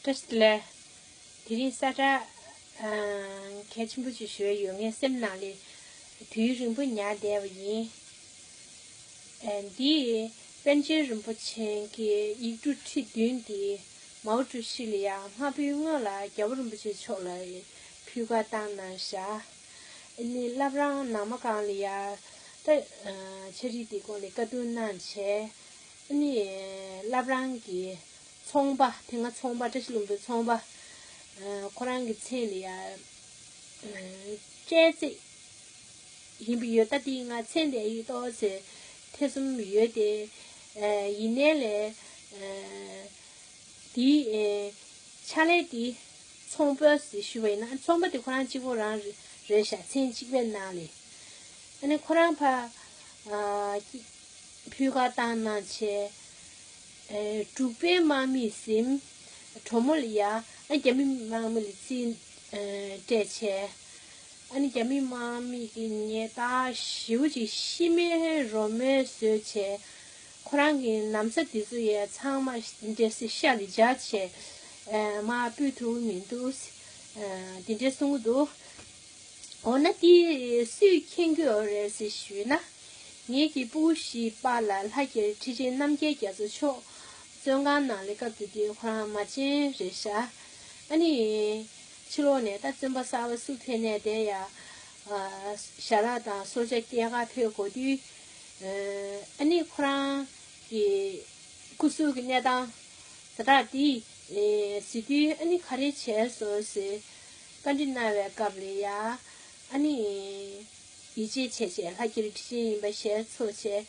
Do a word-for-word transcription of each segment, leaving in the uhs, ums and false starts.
བཀྲ་ཤིས་བདེ་ལེགས། དེ་རིང་ས་ཁྲ་ཨ་གལ་ཆེན་པོ་ཅིག་ཞུ་ཡ་ཡོད། ངའི་སེམས་ནང་ལ་དུས་རིང་པོ་ཉར་བསྡད་པ་ཡིན། ཨ་འདི་པཎ་ཆེན་རིན་པོ་ཆེ་གི་ཡིག་འབྲུ་ཁྲི་བདུན་དེ་མའོ་ཀྲུའུ་ཞི་ལ་ཡ་སྔ་པོའི་སྔོན་ལ་རྒྱལ་བ་རིན་པོ་ཆེ་མཆོག་ལ་ཕུལ་བཀའ་བཏང་གནང་བཞག་ཨ་ནི་བླ་བྲང་ནང་མ་སྒང་ལ་ཡ་ད་ཨ་ཕྱག་བྲིས་དེ་སྐོར་ལ་བཀའ་བསྡུར་གནང་བྱས། ཨ་ནི་བླ་བྲང་གི་ཚོང་པ་དེ་སྔ་ཚོང་པ་བཀྲ་ཤིས་ལྷུན་པོའི་ཚོང་པ་ཨ་ཁོ་རང་གི་མཚན་ལ་ཡ་ཨ་སྤྲད་རྩིས་ཡིན་པ་ཡོད། ད་དེ་ང་མཚན་དེ་ཡོད་ཏོག་ཙེ་ཐེ་ཚོམ་ཡོད་དེ། ཨ་ཡིན་ནའི་ལས་ཨ་དེའི་ཨ་ཕྱག་ལས་དེ་ཚོང་པ་ཟེར་ཞུ་བ་ཡིན་ན། ཚོང་པ་དེ་ཁོ་རང་གཅིག་པོ་རང་རེད། རེད་ཤག་མཚན་གཅིག་པའི་ནང་ལ། ཨ་ནི་ཁོ་རང་ཕ་ཨ་ཕུལ་བཀའ་བཏང་གནང་བྱས། ཨེ་འབྲུག་པའི་དམག་མིས་ཟིན། གྲོ་མོ་ལ་ཡ་ཨ་རྒྱ་མི་དམག་མི་ལ་རྩིས་ཨེ་སྤྲད་བྱས། ཨ་ནི་རྒྱ་མི་དམག་མི་གིས་ཉེས་རྡུང་ཞེ་པོ་ཅིག་ཤི་རྨས་རོ་རྨས་བཟོས་བྱས། ཁོ་རང་གི་ན་བཟའ་འདི་ཚོ་ཡ་ཚང་མ་འདི་འདྲ་སེ་ཤ་ལ་སྦྱར་བྱས་ཨེ་མར་ཕུད་ཐུབ་མི་འདུག་ཨེ་འདི་འདྲ་གསུང་གི་འདུག་འོ་ན་དེ་སུས་མཁྱེན་གྱི་ཡོད་རེད་ཟེར་ཞུས་ན། ངེད་ཀྱི་སྤུ་གུ་བཞིའི་པཱ་ལགས་ལྷ་རྒྱལ་ཁྲི་ཆེན་རྣམ་རྒྱལ་རྒྱ་མཚོ་མཆོག་བཙོན་ཁང་ནང་ལ་སྐབས་དེ་དུས་ཁོ་རང་མ་བྱན་རེད་ཤག་ཨ་ནི་ཕྱི་ལོགས་ནས་ད་བཙོན་པ་གསར་པ་སུ་ཕེབས་ནས་དེ་ཡ་ཞྭ་ལག་དང་སོར་ཆ་སྐྱེལ་ག་ཕེབས་དགོས་དུས། ཨ་ནི་ཁོ་རང་གི་སྐུ་གཟུགས་ཀྱི་གནས་སྟངས་ད་ལྟ་དེ་ཟེར་དུས། ཨ་ནི་ག་རེ་བྱས་སོང་ཟེར་བཀའ་འདྲི་གནང་བའི་སྐབས་ལ་ཡ། ཨ་ནི་ཡིད་ཆེས་བྱས་བྱས་ལྷ་རྒྱལ་ཁྲི་ཆེན་ཡིན་པ་ཞལ་འཚོ་བྱས།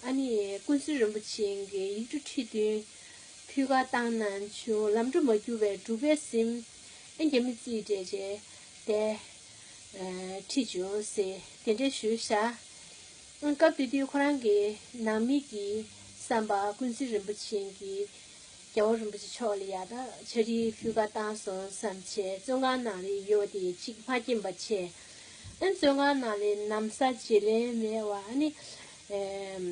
ཨ་ནི་ཀུན་གཟིགས་རིན་པོ་ཆེ་གི་ཡིག་འབྲུ་ཁྲི་བདུན་ཕུལ་བཀའ་བཏང་གནང་བྱུང་། ལམ་འགྲོ་མ་བསྒྱུར་བའི་འབྲུག་པའི་གཟིམ། ཨ་རྒྱ་མི་རྩིས་སྤྲད་བྱས་དེ་ཨ་ཁྲིད་བྱུང་ཟེར་དེ་འདྲ་ཞུས་ཤག་སྐབས་དེ་དུས་ཁོ་རང་གི་ནང་མི་གི་བསམ་པ་ཀུན་གཟིགས་རིན་པོ་ཆེ་གིས་རྒྱལ་བ་རིན་པོ་ཆེ་མཆོག་ལ་ཡ་ད་ཕྱག་བྲིས་ཕུལ་བཀའ་བཏང་སོང་བསམ་བྱས། བཙོན་ཁང་ནང་ལ་ཡོད་དེ་གཅིག་མ་སྐྱེམས་པ་བྱས། ཨ་ནི་བཙོན་ཁང་ནང་ལ་ན་བཟའ་བརྗེ་ལེན་མེད་པ། ཨ་ནི་ཨེམ་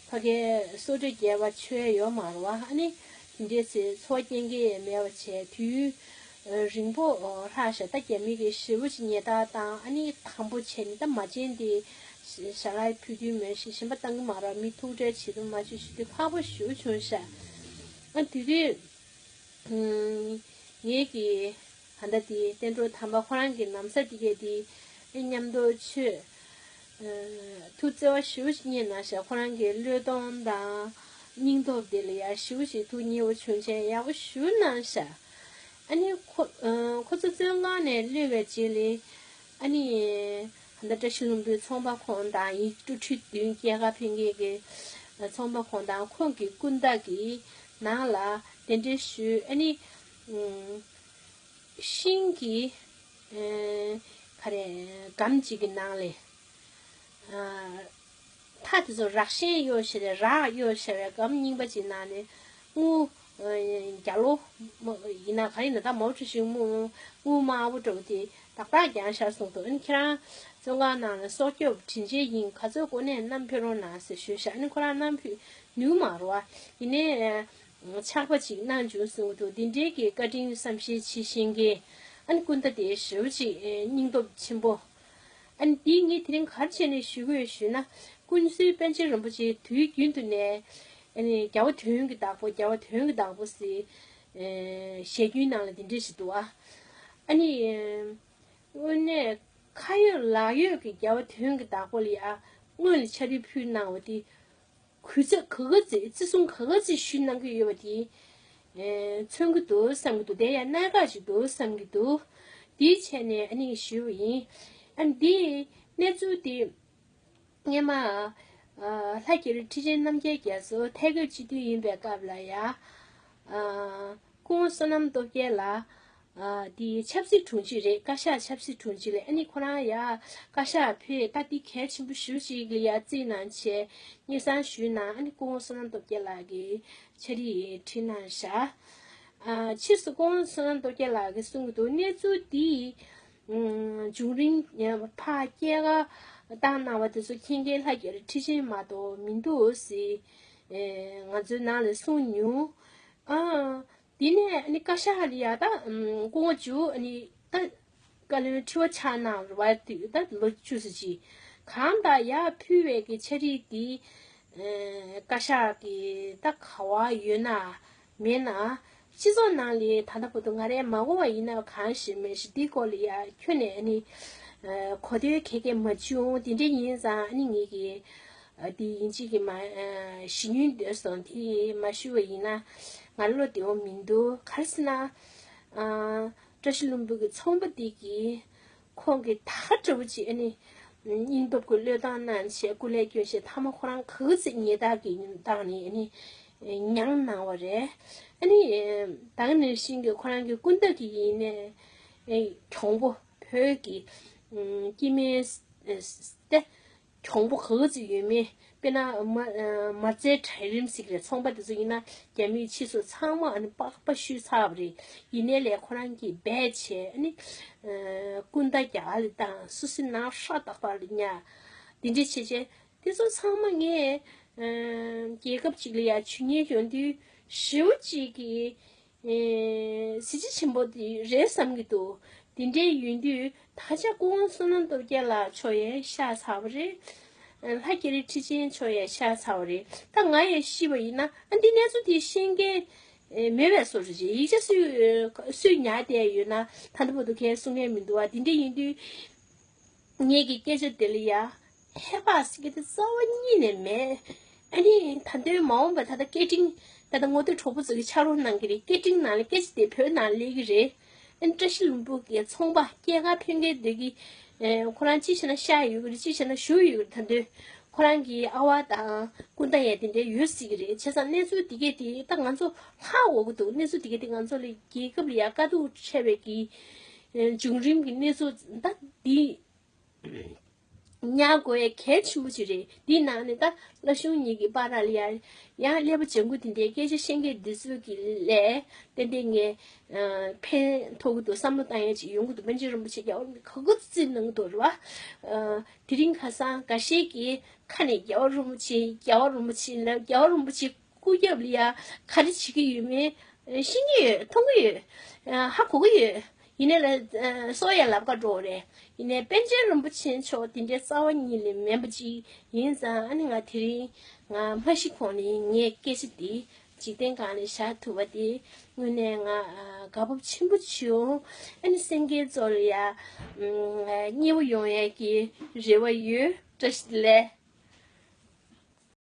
ཕ་གའི་སོ་ཊར་རྒྱག་པ་ཆོད་ཡོད་མ་རེད་པ། ཨ་ནི་དེ་འདྲས་ཟེར་འཚོ་བ་སྐྱེལ་མཁན་ཡང་མེད་པ་བྱས། དུས་རིང་པོ་ལྷག་ཤག་ད་རྒྱ་མི་གིས་ཞེ་པོ་ཅིག་ཉེས་རྡུང་བཏང་། ཨ་ནི་དང་པོ་བྱས་ནས་ད་མ་བྱན་དེ་ཞལ་ལག་ཕུལ་དུས་མེད་ཤག་གཞན་པ་བཏང་གི་མ་རེད། མི་ཐུག་འཕྲད་བྱེད་དུ་མ་བཅུག་ཞུ་དུས་ཁག་པོ་ཞེ་པོ་བྱུང་ཤག་ཨ་དེ་དུས་ངེད་ཀྱི་ད་ལྟ་དེ་བསྟན་སྒྲོལ་དམ་པ་ཁོ་རང་གི་ན་བཟའ་དེ་གས་དེ་མཉམ་དུ་མཆོད། ཐུགས་བརྩེ་བ་ཞེ་པོ་ཅིག་བརྙེས་གནང་ཤག་ཁོ་རང་གི་བློས་གཏོང་དང་སྙིང་སྟོབས་དེ་ལ་ཡ་ཞེ་པོ་ཅིག་ཐུགས་མཉེས་པོ་བྱུང་བྱས་ཡག་པོ་ཞེ་པོ་གནང་ཤག་ཨ་ནི་ཁོ་ཁོ་ཚོ་བཙོན་ཁང་ནས་གློད་པའི་རྗེས་ལ་ཨ་ནི་ད་ལྟ་བཀྲ་ཤིས་ལྷུན་པོའི་ཚོང་པ་ཁོང་དང་ཡིག་འབྲུ་ཁྲི་བདུན་སྐྱེལ་ག་ཕེབས་མཁན་གྱི་ཚོང་པ་ཁོང་དང་ཁོང་གི་སྐུ་ཟླ་གིས་ནང་ལ་གདན་འདྲེན་ཞུས། ཨ་ནི་ཤིང་གི་ཨེ་ག་རེ་སྒམ་གཅིག་གི་ནང་ལ་ཨ་ཐག་དེ་ཚོ་རག་ཤན་གཡོགས་བྱས་ཏེ་རག་གཡོགས་བྱས་པའི་སྒམ་རྙིང་པ་ཅིག་ནང་ནས་དངུལ་ཨེ་བརྒྱ་ལོ་ཡིན་ན་ག་རེ་ཡིན་ན་ད་མའོ་ཀྲུའུ་ཞི་དངུལ་དངུལ་དམར་པོ་འདྲ་པོ་དེ་ཏག་ཏག་བརྒྱངས་བཞག་གསུངས་འདུག་ཨ་ནི་ཁྱེད་རང་བཙོན་ཁང་ནང་ལ་སྲོག་སྐྱོབ་དྲིན་ཆེན་ཡིན། ག་ཚོད་དགོས་ནའི་བསྣམས་ཕེབས་རོགས་གནང་ཟེར་ཞུས་ཤག་ཨ་ནི་ཁོ་རང་བསྣམས་ཕེབས་ནུས་མ་རེད་པ། ཡིན་ནའི་ཆག་པ་ཅིག་གནང་བྱུང་གསུངས་འདུག་འདི་འདྲའི་གི་བཀའ་དྲིན་བསམ་ཤེས་བྱེད་ཤེས་མཁན་ཨ་ནི་སྐུ་ཟླ་དེ་ཞེ་པོ་ཅིག་སྙིང་སྟོབས་ཆེན་པོ། ཨ་ནི་འདི་ངས་དེ་རིང་ག་རེ་བྱས་ནས་ཞུ་གི་ཡོད་ཞུས་ན། ཀུན་གསལ་པཎ་ཆེན་རིན་པོ་ཆེ་དུས་རྒྱུན་དུ་ནས་ཨ་ནི་རྒྱལ་བ་དོན་གྱི་བདག་པོ་རྒྱལ་བ་དོན་གྱི་བདག་པོ་ཟེར་ཞལ་རྒྱུན་ནང་ལ་འདི་འདྲ་ཞིག་འདུག་ཨ། ཨ་ནི་དངོས་གནས་ཁ་ཡོད་ལག་ཡོད་ཀྱི་རྒྱལ་བ་དོན་གྱི་བདག་པོ་ལ་ཡ་སྔོན་ལ་ཕྱག་བྲིས་ཕུལ་གནང་བ་དེ། གུས་ཚད་ག་ག་ཚོད་བརྩི་སྲུང་ག་ག་ཚོད་ཞུས་གནང་གི་ཡོད་པ་དེ་ཨེ་མཚོན་གྱི་འདུག་བསམ་གྱི་འདུག་དེ་ཡང་གནད་འགག་ཅིག་འདུག་བསམ་གྱི་འདུག་དེའི་ཆ་ནས་ཨ་ནི་ཞུས་པ་ཡིན། ཨ་ནི་དེའི་གནས་ཚུལ་དེ་སྔས་མ་ཨ་ལྷ་རྒྱལ་ཁྲི་ཆེན་རྣམ་རྒྱལ་རྒྱ་མཚོ་ཐད་ཀར་སྤྱི་འཐུས་ཡིན་པའི་སྐབས་ལ་ཡ། ཨ་སྐུ་ངོ་བསོད་ནམས་སྟོབས་རྒྱལ་ལགས། ཨ་དེ་ཆབ་སྲིད་དྲུང་ཆེ་རེད། བཀའ་ཤག་ཆབ་སྲིད་དྲུང་ཆེ་རེད། ཨ་ནི་ཁོ་རང་ཡ་བཀའ་ཤག་ཕེབས་ད་དེ་གལ་ཆེན་པོ་ཞེ་པོ་ཅིག་ལ་ཡ་བརྩིས་གནང་བྱས་སྙན་སེང་ཞུས་གནང་། ཨ་ནི་སྐུ་ངོ་བསོད་ནམས་སྟོབས་རྒྱལ་ལགས་ཀྱིས་ཕྱག་བྲིས་བྲིས་གནང་བཞག་ཨ་ཕྱིས་སུ་སྐུ་ངོ་བསོད་ནམས་སྟོབས་རྒྱལ་ལགས་ཀྱིས་གསུང་གི་འདུག་གནས་ཚུལ་འདི་ཨ་བྱུང་རིང་ཕར་སྐྱེལ་ག་བཏང་གནང་བ་དེ་ཚོ་མཁྱེན་མཁན་ལྷ་རྒྱལ་ཁྲི་ཆེན་མ་གཏོགས་མི་འདུག་ཟེར་ཨེ་ང་ཚོའི་ནང་ལ་གསུངས་མྱོང་། ཨ། ཡིན་ནའི་ཨ་ནི་བཀའ་ཤག་ལ་ཡ་ད་ཨམ་སྐུ་ངོ་མཇུག་ཨ་ནི་ད་བཀའ་བློན་ཁྲི་པ་ཆགས་གནང་རུ་བ་དུས་ད་ལོ་བཅུ་ཙམ་ཅིག་གང་ལྟར་ཡར་ཕུལ་བའི་གི་ཕྱག་བྲིས་འདི་ཨེ་བཀའ་ཤག་གི་ད་ག་བ་ཡོད་ན་མེད་ན། སྤྱི་ཚོགས་ནང་ལ་ད་ལྟ་བར་དུ་ང་རས་མ་གོ་བ་ཡིན་ན་གང་ཞིག་མེད་ཞིག་འདི་སྐོར་ལ་ཡ་ཁྱོན་ནས་ཨ་ནི་ཨེ་གོ་ཐོས་ག་གེ་མ་བྱུང་། དེ་འདྲ་ཡིན་ཙང་ཨ་ནི་ངེད་ཀྱི་ཨ་དེ་ཡིན་གཅིག་གི་མ་ཨ་ཞུ་སྙིང་འདོད་སོང་། དེ་མ་ཞུ་བ་ཡིན་ན་ང་བློ་བདེ་བོ་མི་འདུག་ག་རེ་ཟེར་ན་ཨ་བཀྲ་ཤིས་ལྷུན་པོ་གི་ཚོང་པ་དེ་གིས་ཁོང་གིས་ད་ག་འདྲ་བོ་ཅིག་ཨ་ནི་སྙིང་སྟོབས་ཀྱི་བློས་བཏང་གནང་བྱས་སྐུ་ལས་བསྐྱོན་བྱས་མཐའ་མ་ཁོ་རང་ག་ཚོད་ཉེས་རྡུང་གི་བཏང་ནས་ཨ་ནི་མྱངས་གནང་བ་རེད། ཨ་ནི་ད་ག་ནང་བཞིན་གྱི་ཁོ་རང་གི་སྐུ་ཟླ་གི་ཡིན་ནའི་གྱོང་པོ་བོད་ཀྱི་སྐྱེ་དམན་ཏེ་གྱོང་པོ་ག་ཚོད་ཡོད་མེད། དཔེར་ན་མ་མ་རྩའི་གྲལ་རིམ་ཟེར་གི་རེད། ཚོང་པ་དེ་ཚོ་ཡིན་ན་རྒྱ་མིའི་ཕྱིས་སུ་ཚང་མ་ཨ་ནི་པགས་པ་བཤུས་ཚར་བ་རེད། ཡིན་ནའི་ལས་ཁོ་རང་གིས་འབད་བྱས་ཨ་ནི་སྐུ་ཟླ་རྒྱ་གར་ལ་བཏང་། སུད་སི་ནང་ཧྲ་ཏག་ཏག་ལ་ཉར། དེ་འདྲ་བྱས་བྱས་དེ་ཚོ་ཚང་མ་ངས་རྒྱལ་ཁབ་ཅིག་ལ་ཡ་ཇུས་ངན་ཡོང་དུས་ཞེ་པོ་ཅིག་གི་གཟི་བརྗིད་ཆེན་པོ་དེ་རེད་བསམ་གྱི་འདུག་དེ་འདྲའི་ཡིན་དུས་ད་ཆ་སྐུ་ངོ་བསོད་ནམས་སྟོབས་རྒྱལ་ལགས་མཆོག་ཡང་གཤེགས་ཚར་བ་རེད། ལྷ་རྒྱ་རི་ཁྲི་ཆེན་མཆོག་ཡང་གཤེགས་ཚར་བ་རེད། ད་ང་ཡང་ཤི་བ་ཡིན་ན་ཨ་འདི་གནས་ཚུལ་དེ་ཤེས་མཁན་མེད་པའི་བཟོ་འདྲ་ཅིག་ཡིག་ཆ་སུས་སུས་ཉར་བསྡད་ཡོད་ན་ད་ལྟ་བར་དུ་གས་གསུང་མཁན་མི་འདུག་བ། དེ་འདྲ་ཡིན་དུས་ངེད་ཀྱི་སྐད་ཆ་དེ་ལ་ཡ། ཧེ་བག་ཟེར་གྱི་དེ་རྩ་བ་ཉིད་ནས་མེད། ཨ་ནི་ད་དུང་མ་འོངས་པ་ད་ལྟ་སྐད་འཕྲིན་ད་ལྟ་ངོ་དེབ་གྲོགས་པོ་ཚོ་གི་ཕྱག་རོགས་གནང་གི་རེད། སྐད་འཕྲིན་ནང་ལ་སྐད་ཆ་དེ་བོད་ནང་སླེབས་ཀྱི་རེད། ཨ་ནི་བཀྲ་ཤིས་ལྷུན་པོ་གི་ཚོང་པ་སྐྱེས་སྐར་ཕུལ་མཁན་དེ་གི་ཁོ་རང་གཅིག་བྱས་ན་ཤ་ཡོད་ཀྱི་རེད། གཅིག་བྱས་ན་ཞུ་ཡོད་ཀྱི་རེད། ད་དུང་ཁོ་རང་གི་ཨ་བ་དང་སྐུ་ཟླ་ཡང་དེ་འདྲ་ཡོད་སྲིད་ཀྱི་རེད། བྱས་ཙང་གནས་ཚུལ་དེ་གས་དེ་ད་ང་ཚོ་ཧ་གོ་གི་འདུག་གནས་ཚུལ་དེ་གས་དེ་ང་ཚོ་ལ་རྒྱལ་ཁབ་ལ་ཡ་དཀའ་སྡུག་འཕྲད་པའི་གི་བྱུང་རིམ་གྱི་གནས་ཚུལ་ད་འདི། ཉར་དགོས་ཡ་གལ་ཆེན་པོ་ཅིག་རེད། འདིའི་ནང་ནས་ད་བླ་གཞུང་གཉིས་ཀྱི་བར་ལ་ཡ་ཡང་ཀླད་པ་ལྗང་ཁུ་དེ་འདྲའི་སྐད་ཆ་བཤད་མཁན་འདི་ཚོ་གི་ལས་ཏན་ཏན་ངས་ཕན་ཐོགས་ཀྱི་འདུག་བསམ་བློ་བཏང་ཡ་ཅིག་ཡོང་གི་འདུག་པཎ་ཆེན་རིན་པོ་ཆེ་རྒྱལ་བ་ག་ག་བརྩི་གནང་གི་འདུག་རེད་བ། དེ་རིང་ཁ་སང་འགའ་ཤས་ཀྱིས་ཁ་ནས་རྒྱལ་བ་རིན་པོ་ཆེ་རྒྱལ་བ་རིན་པོ་ཆེ་ལབ། རྒྱལ་བ་རིན་པོ་ཆེ་སྐུ་རྒྱབ་ལ་ཡ་ག་རེ་བྱེད་ཀྱི་ཡོད་མེད་ཤེས་ཀྱི་ཡོད། མཐོང་གི་ཡོད། ཧ་གོ་གི་ཡོད། ཡིན་ནའི་ལ་སོ་ཡ་ལབ་ཀ་འགྲོ་རེད། ཡིན་ནའི་པཎ་ཆེན་རིན་པོ་ཆེ་མཆོག་དེ་འདྲའི་རྩ་བ་ཉིད་ལས་མེད་པ་ཅིག་ཡིན་ཙང་ཨ་ནི་ང་དེ་རིང་ང་མ་ཤི་གོང་ནས་ངའི་སྐད་ཆ་འདི་འཇིག་རྟེན་སྒང་ནས་བཞག་ཐུབ་པ་དེ་དངོས་གནས་ང་དགའ་སྤོབས་ཆེན་པོ་བྱུང་། ཨ་ནི་སེང་གེ་མཚོ་ལ་ཡ་མཉེས་པོ་ཡོང་ཡས་ཀྱི་རེ་བ་ཡོད། བཀྲ་ཤིས་བདེ་ལེགས།